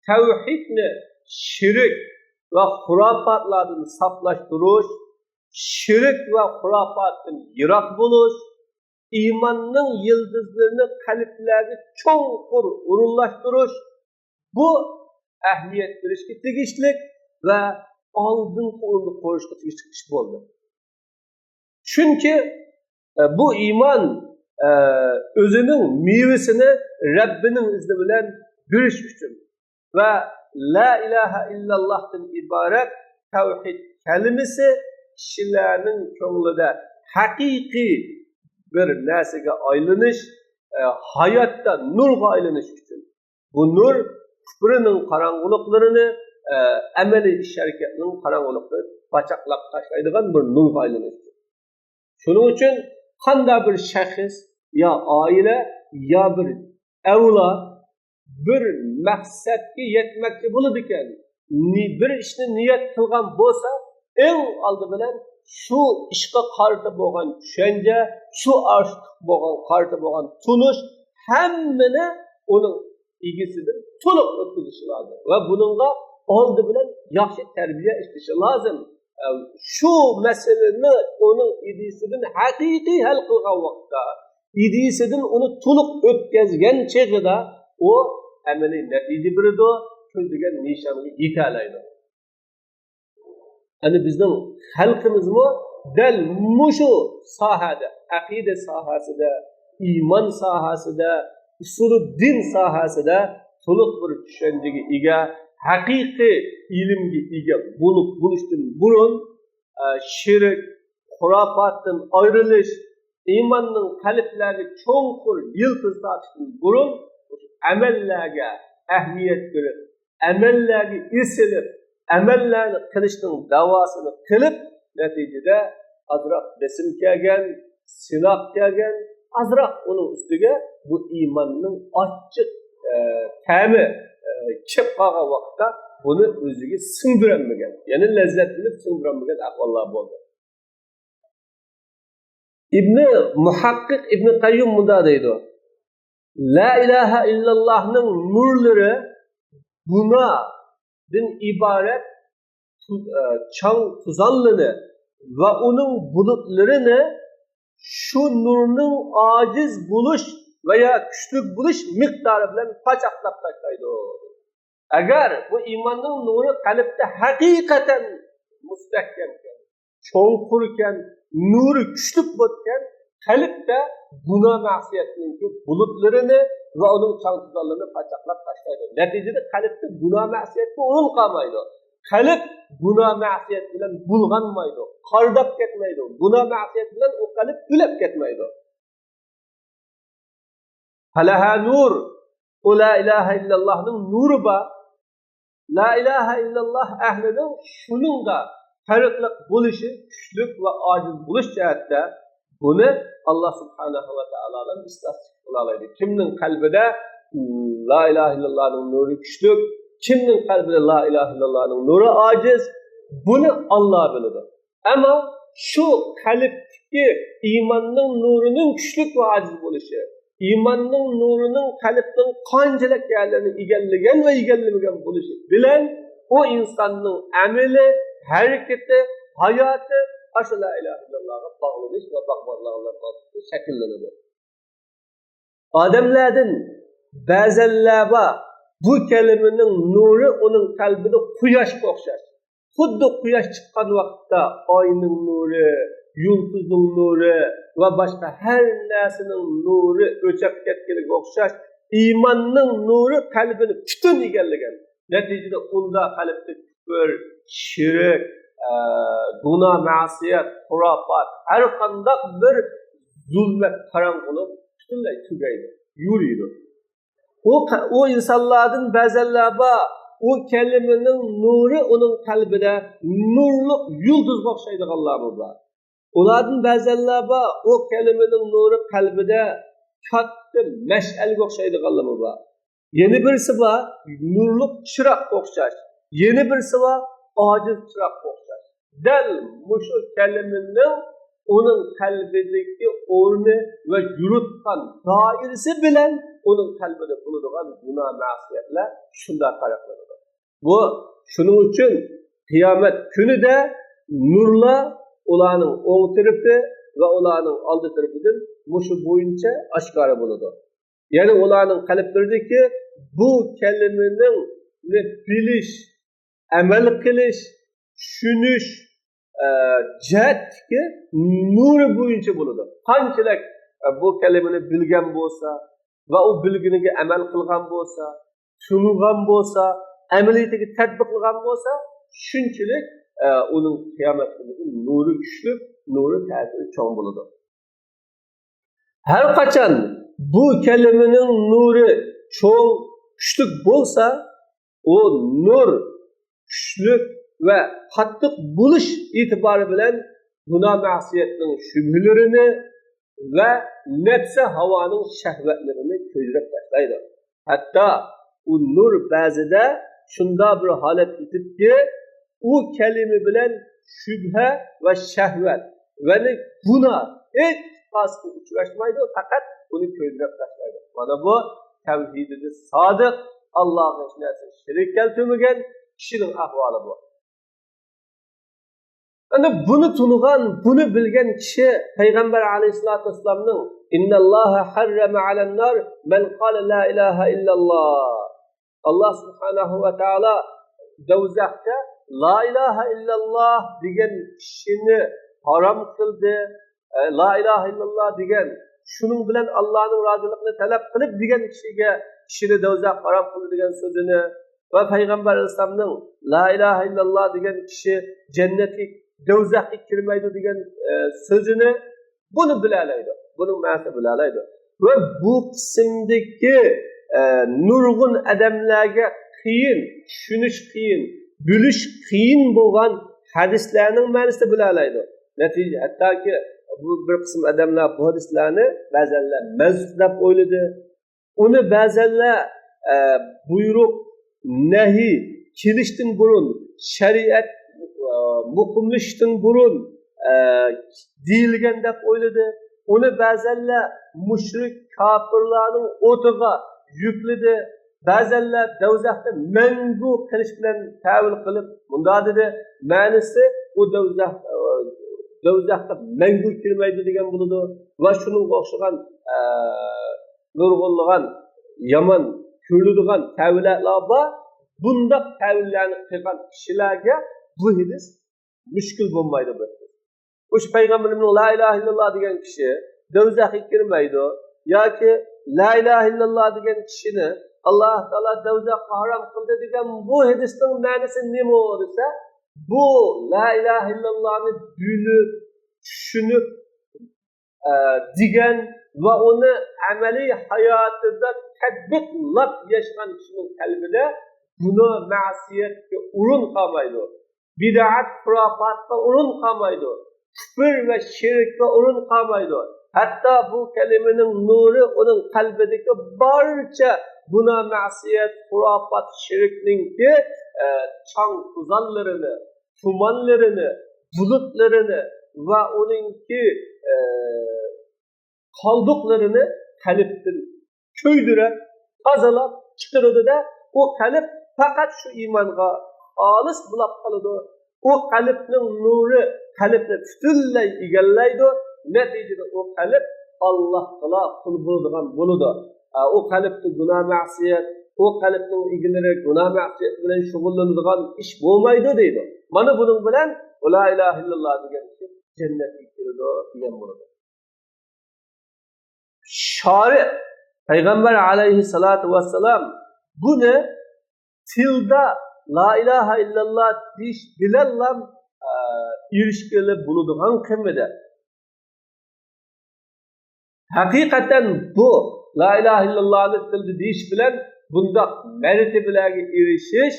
تەۋھىدنى شىرك ۋە خۇراپاتلاردىن ساپلاشتۇرۇش، شىرك ۋە خۇراپاتتىن يىراق بولۇش، ئىماننىڭ يىلتىزلىرىنى قەلبلەرگە چوڭقۇر ئورۇنلاشتۇرۇش، بۇ ئەھمىيەت بېرىشكە تېگىشلىك ۋە ئالدىنقى ئورۇندا قويۇشقا تېگىشلىك ئىش بولدى. چۈنكى، ئە، بۇ ئىمان، ئە، ئۆزىنىڭ مېۋىسىنى رەببىنىڭ ئىزنى بىلەن بېرىش ئۈچۈن ۋە لا ئىلاھە ئىللاللاھتىن ئىبارەت تەۋھىد كەلىمىسى كىشىلەرنىڭ كۆڭلىدە ھەقىقىي بىر نەرسىگە ئايلىنىش، ئە، ھاياتتا نۇرغا ئايلىنىش ئۈچۈن. بۇ نۇر كۇپرىنىڭ قاراڭغۇلۇقلىرىنى، ئە، ئەمەلىي ئىش-ھەرىكەتنىڭ قاراڭغۇلۇقلىرىنى پاچاقلاپ تاشلايدىغان بىر نۇرغا ئايلىنىش ئۈچۈن. شۇنىڭ ئۈچۈن قانداق بىر شەخس يا ئائىلە يا بىر ئەۋلاد بىر مەقسەتكە يەتمەكچى بولىدىكەن، نى-، بىر ئىشنى نىيەت قىلغان بولسا، ئەڭ ئالدى بىلەن شۇ ئىشقا قارىتا بولغان چۈشەنچە، شۇ ئارتۇق بولغان، قارىتا بولغان تونۇش ھەممىنى ئۇنىڭ ئىگىسىدىن تولۇق ئۆتكۈزۈشى لازىم ۋە بۇنىڭغا ئالدى بىلەن ياخشى تەربىيە ئىشلىشى لازىم. شۇ مەسىلىنى ئۇنىڭ ئىگىسىدىن ھەقىقىي ھەل قىلغان ۋاقىتتا، ئىگىسىدىن ئۇنى تولۇق ئۆتكەزگەن چېغىدا ئۇ ئەمەلىي نەتىجە بېرىدۇ، كۆزلىگەن نىشانغا يېتەلەيدۇ. يەنى بىزنىڭ خەلقىمىزمۇ دەل مۇشۇ ساھەدە، ئەقىدە ساھەسىدە، ئىمان ساھەسىدە، ئۇسۇلۇددىن ساھەسىدە تولۇق بىر چۈشەنچىگە ئىگە، ھەقىقىي ئىلىمگە ئىگە بولۇپ بولۇشتىن بۇرۇن، ئە، شىرك، خۇراپاتتىن ئايرىلىش، ئىماننىڭ قەلبلەرگە چوڭقۇر يىلتىز تارتىشتىن بۇرۇن ئەمەللەرگە ئەھمىيەت بېرىپ، ئەمەللەرگە ئېسىلىپ، ئەمەللەرنى قىلىشنىڭ داۋاسىنى قىلىپ، نەتىجىدە ئازراق بېسىم كەلگەن، سىناق كەلگەن، ئازراق ئۇنىڭ ئۈستىگە بۇ ئىماننىڭ ئاچچىق، ئە، تەمى، ئە، كېلىپ قالغان ۋاقىتتا بۇنى ئۆزىگە سىڭدۈرەلمىگەن، يەنى لەززەتلىنىپ سىڭدۈرەلمىگەن ئەھۋاللار بولدى. ئىبنى مۇھەققىق ئىبنى قەييۇم مۇنداق دەيدۇ: لا ئىلاھە ئىللاللاھنىڭ نۇرلىرى گۇناھتىن ئىبارەت، ئە، چاڭ توزانلىرىنى ۋە ئۇنىڭ بۇلۇتلىرىنى شۇ نۇرنىڭ ئاجىز بولۇش ۋە يا كۈچلۈك بولۇش مىقدارى بىلەن پاچاقلاپ تاشلايدۇ. ئەگەر بۇ ئىماننىڭ نۇرى قەلبتە ھەقىقەتەن مۇستەھكەمكەن، چوڭقۇركەن، نۇرى كۈچلۈك بولكەن، قەلبتە گۇناھ مەسىيەتنىڭكى بۇلۇتلىرىنى ۋە ئۇنىڭ چاڭ-توزانلىرىنى پاچاقلاپ تاشلايدۇ. نەتىجىدە قەلبتە گۇناھ مەسىيەتكە ئورۇن قالمايدۇ. قەلب گۇناھ مەسىيەت بىلەن بۇلغانمايدۇ، قارىداپ كەتمەيدۇ. گۇناھ مەسىيەت بىلەن ئۇ قەلب تۈلەپ كەتمەيدۇ. فلها نور. ئۇ لا ئىلاھە ئىللاللاھنىڭ نۇرى بار. لا ئىلاھە ئىللاللاھ ئەھلىنىڭ شۇنىڭغا پەرقلىق بولۇشى، كۈچلۈك ۋە ئاجىز بولۇش جەھەتتە بۇنى ئاللا سۇبھانەھۇ ۋە تائالا ئىستاتىستىك قىلالايدۇ. كىمنىڭ قەلبىدە لا ئىلاھە ئىللاللاھنىڭ نۇرى كۈچلۈك، كىمنىڭ قەلبىدە لا ئىلاھە ئىللاللاھنىڭ نۇرى ئاجىز، بۇنى ئاللا بىلىدۇ. ئەمما شۇ قەلبتىكى ئىماننىڭ نۇرىنىڭ كۈچلۈك ۋە ئاجىز بولۇشى، ئىماننىڭ نۇرىنىڭ قەلبنىڭ قانچىلىك يەرلىرىنى ئىگىلىگەن ۋە ئىگىلىمىگەن بولۇشى بىلەن ئۇ ئىنساننىڭ ئەمىلى، ھەرىكىتى، ھاياتى ئاشۇ لا ئىلاھە ئىللاللاھقا باغلىنىش ۋە باغلانغانلار شەكىللىنىدۇ. ئادەملەردىن بەزەنلەر بار، بۇ كەلىمىنىڭ نۇرى ئۇنىڭ قەلبىدە قۇياشقا ئوخشاش. خۇددى قۇياش چىققان ۋاقىتتا ئاينىڭ نۇرى، يۇلتۇزنىڭ نۇرى ۋە باشقا ھەر نەرسىنىڭ نۇرى ئۆچۈپ كەتكىنىگە ئوخشاش، ئىماننىڭ نۇرى قەلبىنى پۈتۈن ئىگىلىگەن. نەتىجىدە ئۇندا قەلبتە كۈفر، شىرك، ئە، گۇناھ، مەسىيەت، خۇراپات، ھەر قانداق بىر زۇلمەت، قاراڭغۇلۇق پۈتۈنلەي تۈگەيدۇ، يورۇيدۇ. ئۇ، ئۇ ئىنسانلاردىن بەزەنلەر بار، ئۇ كەلىمىنىڭ نۇرى ئۇنىڭ قەلبىدە نۇرلۇق يۇلتۇزغا ئوخشايدىغانلارمۇ بار. ئۇلاردىن بەزەنلەر بار، ئۇ كەلىمىنىڭ نۇرى قەلبىدە كاتتا مەشئەلگە ئوخشايدىغانلارمۇ بار. يەنە بىرسى بار، نۇرلۇق چىراغقا ئوخشاش. يەنە بىرسى بار، ئاجىز چىراغقا ئوخشاش. دەل مۇشۇ كەلىمىنىڭ ئۇنىڭ قەلبىدىكى ئورنى ۋە يورۇتقان دائىرىسى بىلەن ئۇنىڭ قەلبىدە بولىدىغان گۇناھ، مەسىيەتلەر شۇنداق پەرقلىنىدۇ. بۇ، شۇنىڭ ئۈچۈن قىيامەت كۈنىدە نۇرلار ئۇلارنىڭ ئوڭ تەرىپى ۋە ئۇلارنىڭ ئالدى تەرىپىدىن مۇشۇ بويىچە ئاشكارا بولىدۇ. يەنى ئۇلارنىڭ قەلبلىرىدىكى بۇ كەلىمىنىڭ بىلىش، ئەمەل قىلىش، چۈشىنىش، ئە، جەھەتتىكى نۇرى بويىچە بولىدۇ. قانچىلىك، ئە، بۇ كەلىمىنى بىلگەن بولسا ۋە ئۇ بىلگىنىگە ئەمەل قىلغان بولسا، تونۇغان بولسا، ئەمەلىيىتىگە تەتبىقلىغان بولسا، شۇنچىلىك، ئە، ئۇنىڭ قىيامەت كۈنىدە نۇرى كۈچلۈك، نۇرى تەسىرى چوڭ بولىدۇ. ھەر قاچان بۇ كەلىمىنىڭ نۇرى چوڭ، كۈچلۈك بولسا، ئۇ نۇر كۈچلۈك ۋە قاتتىق بولۇش ئېتىبارى بىلەن گۇناھ، مەسىيەتنىڭ شۈبھىلىرىنى ۋە نەپسى، ھاۋانىڭ شەھۋەتلىرىنى كۆيدۈرۈپ تاشلايدۇ. ھەتتا ئۇ نۇر بەزىدە شۇنداق بىر ھالەت يېتىپتىكى، ئۇ كەلىمە بىلەن شۈبھە ۋە شەھۋەت، يەنى گۇناھ ھېچ قايسىسى ئۇچراشمايدۇ، پەقەت ئۇنى كۆيدۈرۈپ تاشلايدۇ. مانا بۇ تەۋھىدىدە سادىق، ئاللاغا ھېچ نەرسە شېرىك كەلتۈرمىگەن كىشىنىڭ ئەھۋالى بۇ. ئەنە بۇنى تونۇغان، بۇنى بىلگەن كىشى پەيغەمبەر ئەلەيھىسسالاتۇ ۋەسسالامنىڭ، «إن الله حرم على النار من قال لا إله إلا الله». ئاللا سۇبھانەھۇ ۋە تائالا دوزاختا لا ئىلاھە ئىللاللا دېگەن كىشىنى ھارام قىلدى. ئە، لا ئىلاھە ئىللاللا دېگەن، شۇنىڭ بىلەن ئاللانىڭ رازىلىقىنى تەلەپ قىلىپ دېگەن كىشىگە، كىشىنى دوزاخ ھارام قىلدى دېگەن سۆزىنى ۋە پەيغەمبەر ئەلەيھىسسالامنىڭ لا ئىلاھە ئىللاللا دېگەن كىشى جەننەتكە، دوزاخقا كىرمەيدۇ دېگەن، ئە، سۆزىنى بۇنى بىلەلەيدۇ. بۇنىڭ مەنىسىنى بىلەلەيدۇ. ۋە بۇ قىسىمدىكى، ئە، نۇرغۇن ئادەملەرگە قىيىن، چۈشىنىش قىيىن، بىلىش قىيىن بولغان ھەدىسلەرنىڭ مەنىسىنى بىلەلەيدۇ. نەتىجە، ھەتتاكى بۇ بىر قىسىم ئادەملەر بۇ ھەدىسلەرنى بەزەنلەر مەنسۇخ دەپ ئويلىدى. ئۇنى بەزەنلەر، ئە، بۇيرۇق، نەھى كېلىشتىن بۇرۇن، شەرىئەت، ئە، مۇقىملىشىشتىن بۇرۇن، ئە، دېيىلگەن دەپ ئويلىدى. ئۇنى بەزەنلەر مۇشرىك كاپىرلارنىڭ ئوتىغا يۈكلىدى. بەزەنلەر دوزاختا مەڭگۈ قېلىش بىلەن تەۋىل قىلىپ مۇنداق دېدى، مەنىسى ئۇ دوزاخ، ئە، دوزاخقا مەڭگۈ كىرمەيدۇ دېگەن بولىدۇ. ۋە شۇنىڭغا ئوخشىغان، ئە، نۇرغۇنلىغان يامان كۆرۈلىدىغان تەۋىلەرلەر بار. بۇنداق تەۋىلەرنى قىلغان كىشىلەرگە بۇ ھەدىس مۈشكۈل بولمايدۇ. مۇشۇ پەيغەمبىرىمىزنىڭ لا ئىلاھە ئىللاللا دېگەن كىشى دوزاخقا كىرمەيدۇ ياكى لا ئىلاھە ئىللاللا دېگەن كىشىنى ئاللاھ تائالا دوزاخقا ھارام قىلدى دېگەن بۇ ھەدىسنىڭ مەنىسى نېمە دېسە، بۇ لا ئىلاھە ئىللاللانى بىلىپ، چۈشىنىپ، ئە، دېگەن ۋە ئۇنى ئەمەلىي ھاياتىدا تەتبىقلاپ ياشىغان كىشىنىڭ قەلبىدە گۇناھ، مەسىيەتكە ئورۇن قالمايدۇ. بىدئەت، خۇراپاتقا ئورۇن قالمايدۇ. كۇپر ۋە شىرككە ئورۇن قالمايدۇ. ھەتتا بۇ كەلىمىنىڭ نۇرى ئۇنىڭ قەلبىدىكى بارچە گۇناھ، مەسىيەت، خۇراپات، شىركنىڭكى، ئە، چاڭ-توزانلىرىنى، تۇمانلىرىنى، بۇلۇتلىرىنى ۋە ئۇنىڭكى، ئە، قالدۇقلىرىنى قەلبتىن كۆيدۈرۈپ، تازىلاپ چىقىرىدۇ-دە، ئۇ قەلب پەقەت شۇ ئىمانغا خالىس بولاپ قالىدۇ. ئۇ قەلبنىڭ نۇرى قەلبنى پۈتۈنلەي ئىگىلەيدۇ. نەتىجىدە ئۇ قەلب ئاللاھقىلا قۇل بولىدىغان بولىدۇ. ئە، ئۇ قەلبتە گۇناھ، مەسىيەت، ئۇ قەلبنىڭ ئىگىلىرى گۇناھ، مەسىيەت بىلەن شۇغۇللىنىدىغان ئىش بولمايدۇ دەيدۇ. مانا بۇنىڭ بىلەن لا ئىلاھە ئىللاللا دېگەن كىشى جەننەتكە كىرىدۇ دېگەن بولىدۇ. شارىئ، پەيغەمبەر ئەلەيھىسسالاتۇ ۋەسسالام بۇنى تىلدا لا ئىلاھە ئىللاللا دېيىش بىلەنلا، ئە، ئېرىشكىلى بولىدىغان قىممىتى. ھەقىقەتەن بۇ لا ئىلاھە ئىللاللانى تىلدا دېيىش بىلەن بۇنداق مەرتىبىلەرگە ئېرىشىش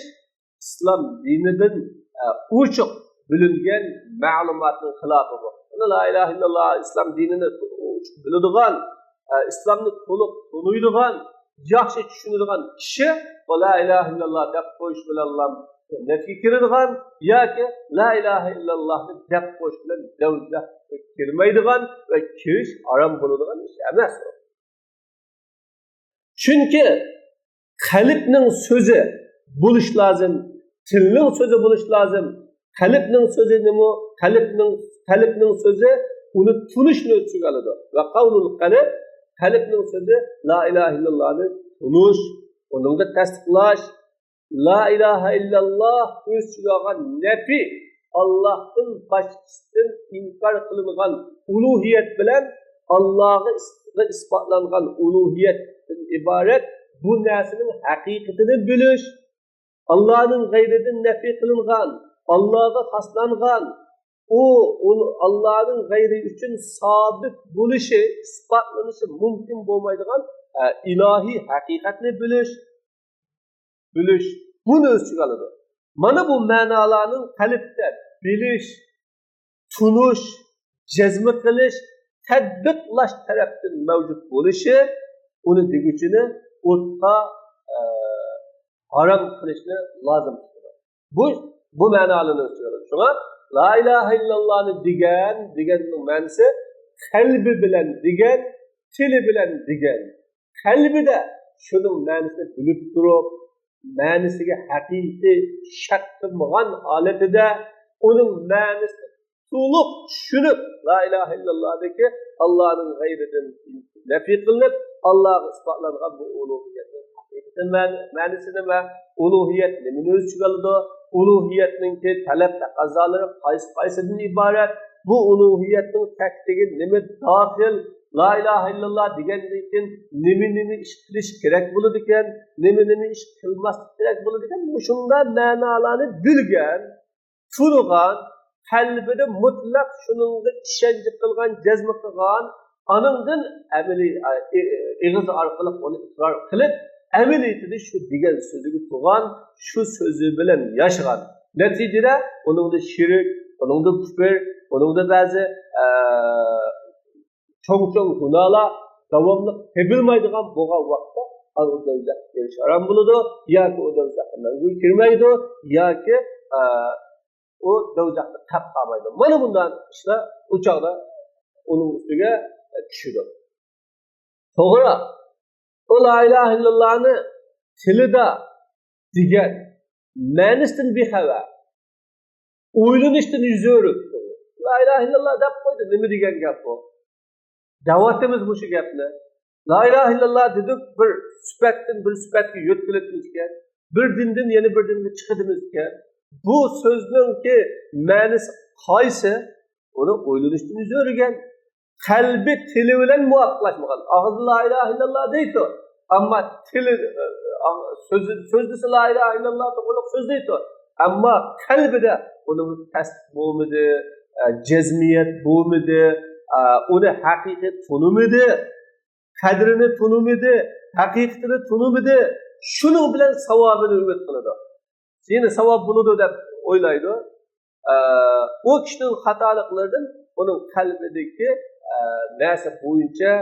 ئىسلام دىنىدىن، ئە، ئوچۇق بىلىنگەن مەلۇماتنىڭ خىلاپى بۇ. بۇنى لا ئىلاھە ئىللاللا ئىسلام دىنىنى ئوچۇق بىلىدىغان، ئە، ئىسلامنى تولۇق تونۇيدىغان، ياخشى چۈشىنىدىغان كىشى بۇ لا ئىلاھە ئىللاللا دەپ قويۇش بىلەنلا جەننەتكە كىرىدىغان ياكى لا ئىلاھە ئىللاللاھنى دەپ قويۇش بىلەن دوزاخقا كىرمەيدىغان ۋە كىرىش ھارام بولىدىغان ئىش ئەمەس. چۈنكى قەلبنىڭ سۆزى بولۇش لازىم، تىلنىڭ سۆزى بولۇش لازىم. قەلبنىڭ سۆزى نېمە؟ قەلبنىڭ، قەلبنىڭ سۆزى ئۇنى تونۇشنى ئۆز ئىچىگە ئالىدۇ. ۋە قەۋلۇل قەلب، قەلبنىڭ سۆزى لا ئىلاھە ئىللاللانى تونۇش، ئۇنىڭدا تەستىقلاش، لا ئىلاھە ئىللاللا ئۆز ئىچىگە ئالغان نەپى، ئاللاھتىن باشقىسىدىن ئىنكار قىلىنغان ئۇلۇھىيەت بىلەن ئاللاغا ئىس-، ئىسپاتلانغان ئۇلۇھىيەتتىن ئىبارەت بۇ نەرسىنىڭ ھەقىقىتىنى بىلىش، ئاللانىڭ غەيرىدىن نەپى قىلىنغان، ئاللاغا خاسلانغان، ئۇ، ئۇ ئاللانىڭ غەيرى ئۈچۈن سابىت بولۇشى، ئىسپاتلىنىشى مۇمكىن بولمايدىغان، ئە، ئىلاھىي ھەقىقەتنى بىلىش، بىلىش، بۇنى ئۆز ئىچىگە ئالىدۇ. مانا بۇ مەنالارنىڭ قەلبتە بىلىش، تونۇش، جەزم قىلىش، تەتبىقلاش تەرەپتىن مەۋجۇت بولۇشى ئۇنى دېگۈچىنى ئوتقا، ئە، ھارام قىلىشنى لازىم تۇتىدۇ. بۇ، بۇ مەنالارنى ئۆز ئىچىگە ئالىدۇ. شۇڭا لا ئىلاھە ئىللاللانى دېگەن، دېگەننىڭ مەنىسى قەلبى بىلەن دېگەن، تىلى بىلەن دېگەن. قەلبىدە شۇنىڭ مەنىسىنى بىلىپ تۇرۇپ، مەنىسىگە ھەقىقىي شەك قىلمىغان ھالىتىدە ئۇنىڭ مەنىسىنى تولۇق چۈشىنىپ، لا ئىلاھە ئىللاللاھدىكى ئاللانىڭ غەيرىدىن نەپى قىلىنىپ، ئاللاغا ئىسپاتلانغان بۇ ئۇلۇھىيەتنىڭ ھەقىقىي مەن-، مەنىسى نېمە؟ ئۇلۇھىيەت نېمىنى ئۆز ئىچىگە ئالىدۇ؟ ئۇلۇھىيەتنىڭكى تەلەپ تەقەززالىرى قايسى قايسىدىن ئىبارەت؟ بۇ ئۇلۇھىيەتنىڭ تەكتىگە نېمە داخىل؟ لا ئىلاھە ئىللاللا دېگەندىن كېيىن نېمە نېمە ئىش قىلىش كېرەك بولىدىكەن؟ نېمە نېمە ئىش قىلماسلىق كېرەك بولىدىكەن؟ مۇشۇنداق مەنالارنى بىلگەن، تونۇغان، قەلبىدە مۇتلەق شۇنىڭغا ئىشەنچ قىلغان، جەزم قىلغان، ئانىڭدىن ئەمەلىي، ئېغىز ئارقىلىق ئۇنى ئىقرار قىلىپ، ئەمەلىيىتىدە شۇ دېگەن سۆزىگە تۇغان، شۇ سۆزى بىلەن ياشىغان. نەتىجىدە ئۇنىڭدا شىرك، ئۇنىڭدا كۇپر، ئۇنىڭدا بەزى، ئە، چوڭ-چوڭ گۇناھلار داۋاملىق تېپىلمايدىغان بولغان ۋاقىتتا ئۇ دوزاخقا كىرىش ھارام بولىدۇ، ياكى ئۇ دوزاخقا مەڭگۈ كىرمەيدۇ، ياكى، ئە، ئۇ دوزاختا قاپ قالمايدۇ. مانا بۇنداق ئىشلار ئۇ چاغدا ئۇنىڭ ئۈستىگە چۈشىدۇ. توغرا، ئۇ لا ئىلاھە ئىللاللانى تىلىدا دېگەن، مەنىسىدىن بىخەۋەر، ئويلىنىشتىن يۈز ئۆرۈپ، لا ئىلاھە ئىللاللا دەپ قويدى، نېمە دېگەن گەپ بۇ؟ دەۋاتىمىز مۇشۇ گەپنى. لا ئىلاھە ئىللاللا دېدۇق، بىر سۈپەتتىن بىر سۈپەتكە يۆتكىلىۋېتىمىزكەن، بىر دىندىن يەنە بىر دىنگە چىقىدىمىزكەن. بۇ سۆزنىڭكى مەنىسى قايسى؟ ئۇنى ئويلىنىشتىن يۈز ئۆرۈگەن. قەلبى تىلى بىلەن مۇۋاپىقلاشمىغان. ئاغزى لا ئىلاھە ئىللاللا دەيدۇ، ئەمما تىلى، ئە، سۆزى، سۆزلىسە لا ئىلاھە ئىللاللا توغرىلىق سۆزلەيدۇ، ئەمما قەلبىدە ئۇنىڭ تەستىق بولمىدى، ئە، جەزمىيەت بولمىدى، ئە، ئۇنى ھەقىقىي تونۇمىدى، قەدرىنى تونۇمىدى، ھەقىقىتىنى تونۇمىدى. شۇنىڭ بىلەن ساۋابىنى ئۈمىد قىلىدۇ. يەنە ساۋاب بولىدۇ دەپ ئويلايدۇ. ئە، ئۇ كىشىنىڭ خاتالىقلىرىدىن ئۇنىڭ قەلبىدىكى، ئە، نەرسە بويىچە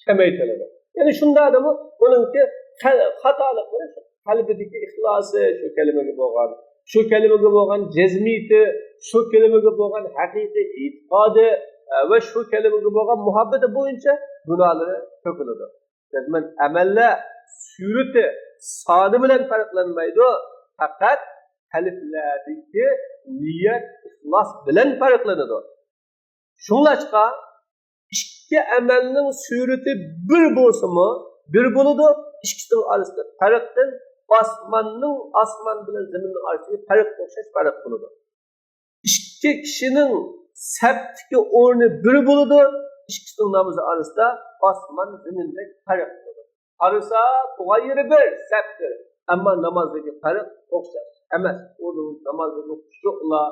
كېمەيتىلىدۇ. يەنى شۇنداق ئادەممۇ ئۇنىڭكى خە-، خاتالىقلىرى شۇ قەلبىدىكى ئىخلاسى، شۇ كەلىمىگە بولغان، شۇ كەلىمىگە بولغان جەزمىيىتى، شۇ كەلىمىگە بولغان ھەقىقىي ئېتىقادى، ئە، ۋە شۇ كەلىمىگە بولغان مۇھەببىتى بويىچە گۇناھلىرى تۆكۈلىدۇ. جەزمەن ئەمەللەر سۈرىتى، سانى بىلەن پەرقلەنمەيدۇ، پەقەت قەلبلەردىكى نىيەت، ئىخلاس بىلەن پەرقلىنىدۇ. شۇڭلاشقا ئىككى ئەمەلنىڭ سۈرىتى بىر بولسىمۇ، بىر بولىدۇ، ئىككىسىنىڭ ئارىسىدا پەرقتىن ئاسماننىڭ، ئاسمان بىلەن زېمىننىڭ ئارىسىدىكى پەرق ئوخشاش پەرق بولىدۇ. ئىككى كىشىنىڭ سەپتىكى ئورنى بىر بولىدۇ، ئىككىسىنىڭ نامىزى ئارىسىدا ئاسمان زېمىندەك پەرق بولىدۇ. قارىسا، تۇغان يېرى بىر، سەپ بىر. ئەمما نامازدىكى پەرق ئوخشاش ئەمەس. ئۇ نامازدىكى خۇشۇئلا،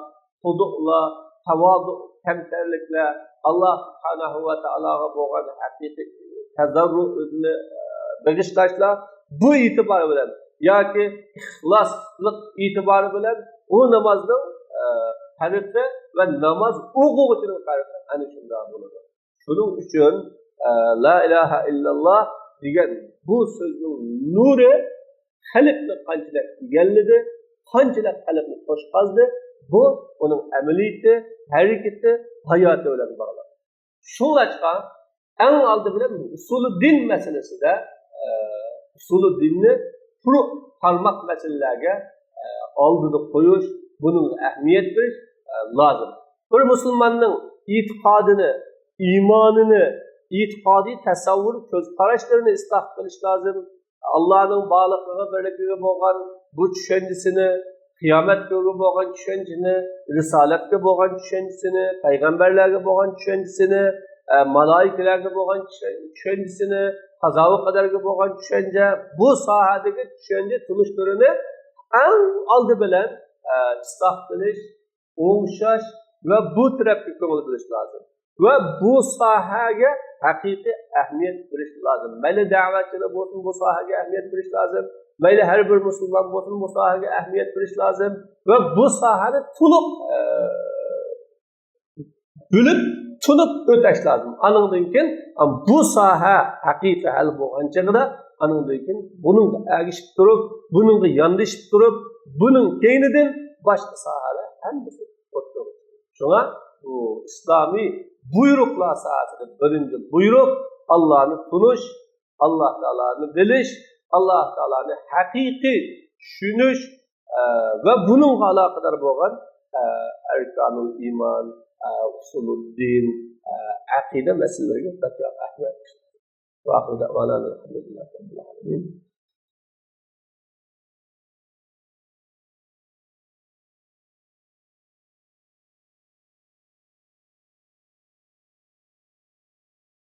خۇدۇئلا، تاۋازۇ، كەمتەرلىكلەر، ئاللا سۇبھانەھۇ ۋە تائالاغا بولغان ھەقىقىي تەزەررۇ، ئۆزىنى، ئە، بېغىشلاشلار، بۇ ئېتىبار بىلەن ياكى ئىخلاسلىق ئېتىبارى بىلەن ئۇ نامازنىڭ، ئە، پەرقى ۋە ناماز ئوقۇغۇچىنىڭ پەرقى ئەنە شۇنداق بولىدۇ. شۇنىڭ ئۈچۈن، ئە، لا ئىلاھە ئىللاللا دېگەن بۇ سۆزنىڭ نۇرى خەلقنى قانچىلىك ئىگىلىدى، قانچىلىك خەلقنى قوشقازدى، بۇ ئۇنىڭ ئەمەلىيىتى، ھەرىكىتى، ھاياتى بىلەن باغلىق. شۇڭلاشقا ئەڭ ئالدى بىلەن ئۇسۇلى دىن مەسىلىسىدە، ئە، ئۇسۇلى دىننى پۇرۇق تارماق مەسىلىلەرگە، ئە، ئالدىدا قويۇش، بۇنىڭغا ئەھمىيەت بېرىش، ئە، لازىم. بىر مۇسۇلماننىڭ ئېتىقادىنى، ئىمانىنى، ئېتىقادىي تەسەۋۋۇر، كۆز قاراشلىرىنى ئىسلاھ قىلىش لازىم. ئاللانىڭ بارلىقىغا، بىرلىكىگە بولغان بۇ چۈشەنچىسىنى، قىيامەت كۈنىگە بولغان چۈشەنچىنى، رىسالەتكە بولغان چۈشەنچىسىنى، پەيغەمبەرلەرگە بولغان چۈشەنچىسىنى، ئە، مالايىكىلەرگە بولغان چۈشەن-، چۈشەنچىسىنى، قازا ۋە قەدەرگە بولغان چۈشەنچە، بۇ ساھەدىكى چۈشەنچە تونۇشلىرىنى ئەڭ ئالدى بىلەن، ئە، ئىسلاھ قىلىش، ئوڭشاش ۋە بۇ تەرەپكە كۆڭۈل بۆلۈش لازىم. ۋە بۇ ساھەگە ھەقىقىي ئەھمىيەت بېرىش لازىم. مەيلى دەۋەتچىلەر بولسۇن، بۇ ساھەگە ئەھمىيەت بېرىش لازىم. مەيلى ھەر بىر مۇسۇلمان بولسۇن، بۇ ساھەگە ئەھمىيەت بېرىش لازىم. ۋە بۇ ساھەنى تولۇق، ئە، بىلىپ، تونۇپ ئۆتەش لازىم. ئانىڭدىن كېيىن، ئەم، بۇ ساھە ھەقىقىي ھەل بولغان چېغىدا، ئانىڭدىن كېيىن بۇنىڭغا ئەگىشىپ تۇرۇپ، بۇنىڭغا ياندىشىپ تۇرۇپ، بۇنىڭ كەينىدىن باشقا ساھەلەر ھەممىسى ئوتتۇرىغا چىقىدۇ. شۇڭا بۇ ئىسلامىي بۇيرۇقلار ساھەسىدە بىرىنچى بۇيرۇق ئاللانى تونۇش، ئاللا تائالانى بىلىش، ئاللا تائالانى ھەقىقىي چۈشىنىش، ئە، ۋە بۇنىڭغا ئالاقىدار بولغان، ئە، ئەركانۇل ئىمان، ئە، ئۇسۇلۇددىن، ئە، ئەقىدە مەسىلىلىرىگە بەكرەك ئەھمىيەت بېرىش. ۋە ئاخىر دەۋانا ئەلھەمدۇلىللاھى رەببىل ئالەمىن.